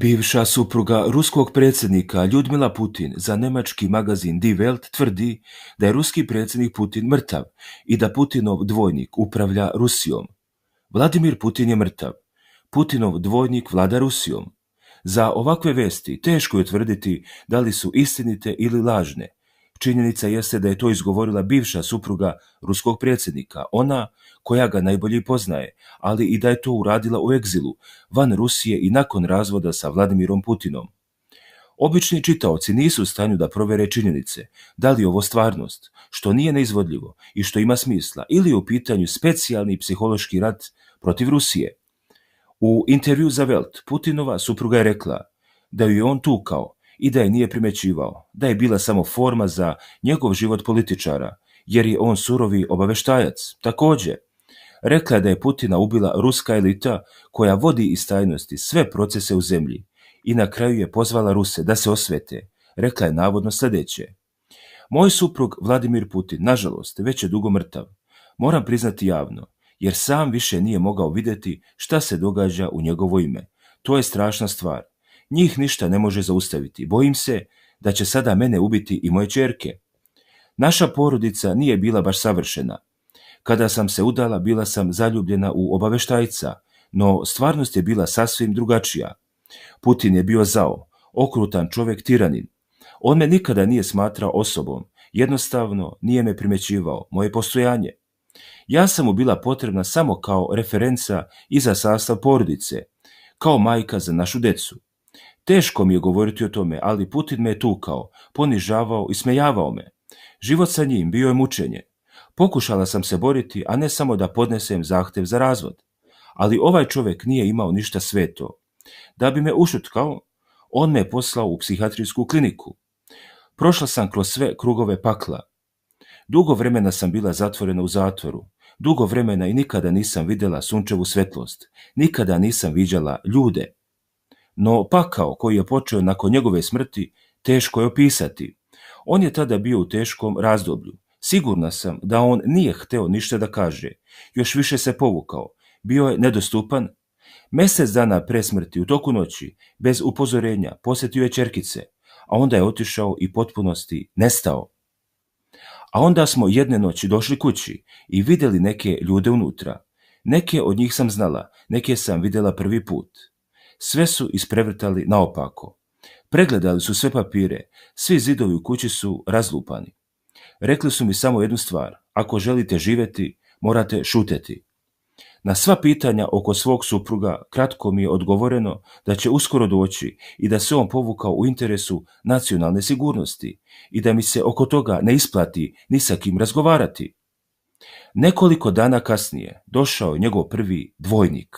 Bivša supruga ruskog predsjednika Ljudmila Putin za njemački magazin Die Welt tvrdi da je ruski predsjednik Putin mrtav i da Putinov dvojnik upravlja Rusijom. Vladimir Putin je mrtav. Putinov dvojnik vlada Rusijom. Za ovakve vesti teško je tvrditi da li su istinite ili lažne. Činjenica jeste da je to izgovorila bivša supruga ruskog predsjednika, ona koja ga najbolje poznaje, ali i da je to uradila u egzilu, van Rusije i nakon razvoda sa Vladimirom Putinom. Obični čitaoci nisu u stanju da provere činjenice, da li je ovo stvarnost, što nije neizvodljivo i što ima smisla, ili je u pitanju specijalni psihološki rat protiv Rusije. U intervju za Welt Putinova supruga je rekla da ju je on tukao i da je nije primećivao, da je bila samo forma za njegov život političara, jer je on surovi obaveštajac. Također, rekla je da je Putina ubila ruska elita koja vodi iz tajnosti sve procese u zemlji i na kraju je pozvala Ruse da se osvete. Rekla je navodno sljedeće: moj suprug Vladimir Putin, nažalost, već je dugo mrtav. Moram priznati javno, jer sam više nije mogao vidjeti šta se događa u njegovo ime. To je strašna stvar. Njih ništa ne može zaustaviti. Bojim se da će sada mene ubiti i moje ćerke. Naša porodica nije bila baš savršena. Kada sam se udala, bila sam zaljubljena u obaveštajca, no stvarnost je bila sasvim drugačija. Putin je bio zao, okrutan čovjek, tiranin. On me nikada nije smatrao osobom, jednostavno nije me primećivao, moje postojanje. Ja sam mu bila potrebna samo kao referenca i za sastav porodice, kao majka za našu decu. Teško mi je govoriti o tome, ali Putin me je tukao, ponižavao i smejavao me. Život sa njim bio je mučenje. Pokušala sam se boriti, a ne samo da podnesem zahtev za razvod. Ali ovaj čovjek nije imao ništa sveto. Da bi me ušutkao, on me je poslao u psihijatrijsku kliniku. Prošla sam kroz sve krugove pakla. Dugo vremena sam bila zatvorena u zatvoru. Dugo vremena i nikada nisam vidjela sunčevu svetlost. Nikada nisam viđala ljude. No pakao koji je počeo nakon njegove smrti teško je opisati. On je tada bio u teškom razdoblju. Sigurna sam da on nije hteo ništa da kaže. Još više se povukao. Bio je nedostupan. Mjesec dana pre smrti u toku noći, bez upozorenja, posjetio je ćerkice, a onda je otišao i potpunosti nestao. A onda smo jedne noći došli kući i vidjeli neke ljude unutra. Neke od njih sam znala, neke sam vidjela prvi put. Sve su isprevrtali naopako. Pregledali su sve papire, svi zidovi u kući su razlupani. Rekli su mi samo jednu stvar: ako želite živjeti, morate šuteti. Na sva pitanja oko svog supruga kratko mi je odgovoreno da će uskoro doći i da se on povukao u interesu nacionalne sigurnosti i da mi se oko toga ne isplati ni sa kim razgovarati. Nekoliko dana kasnije došao je njegov prvi dvojnik.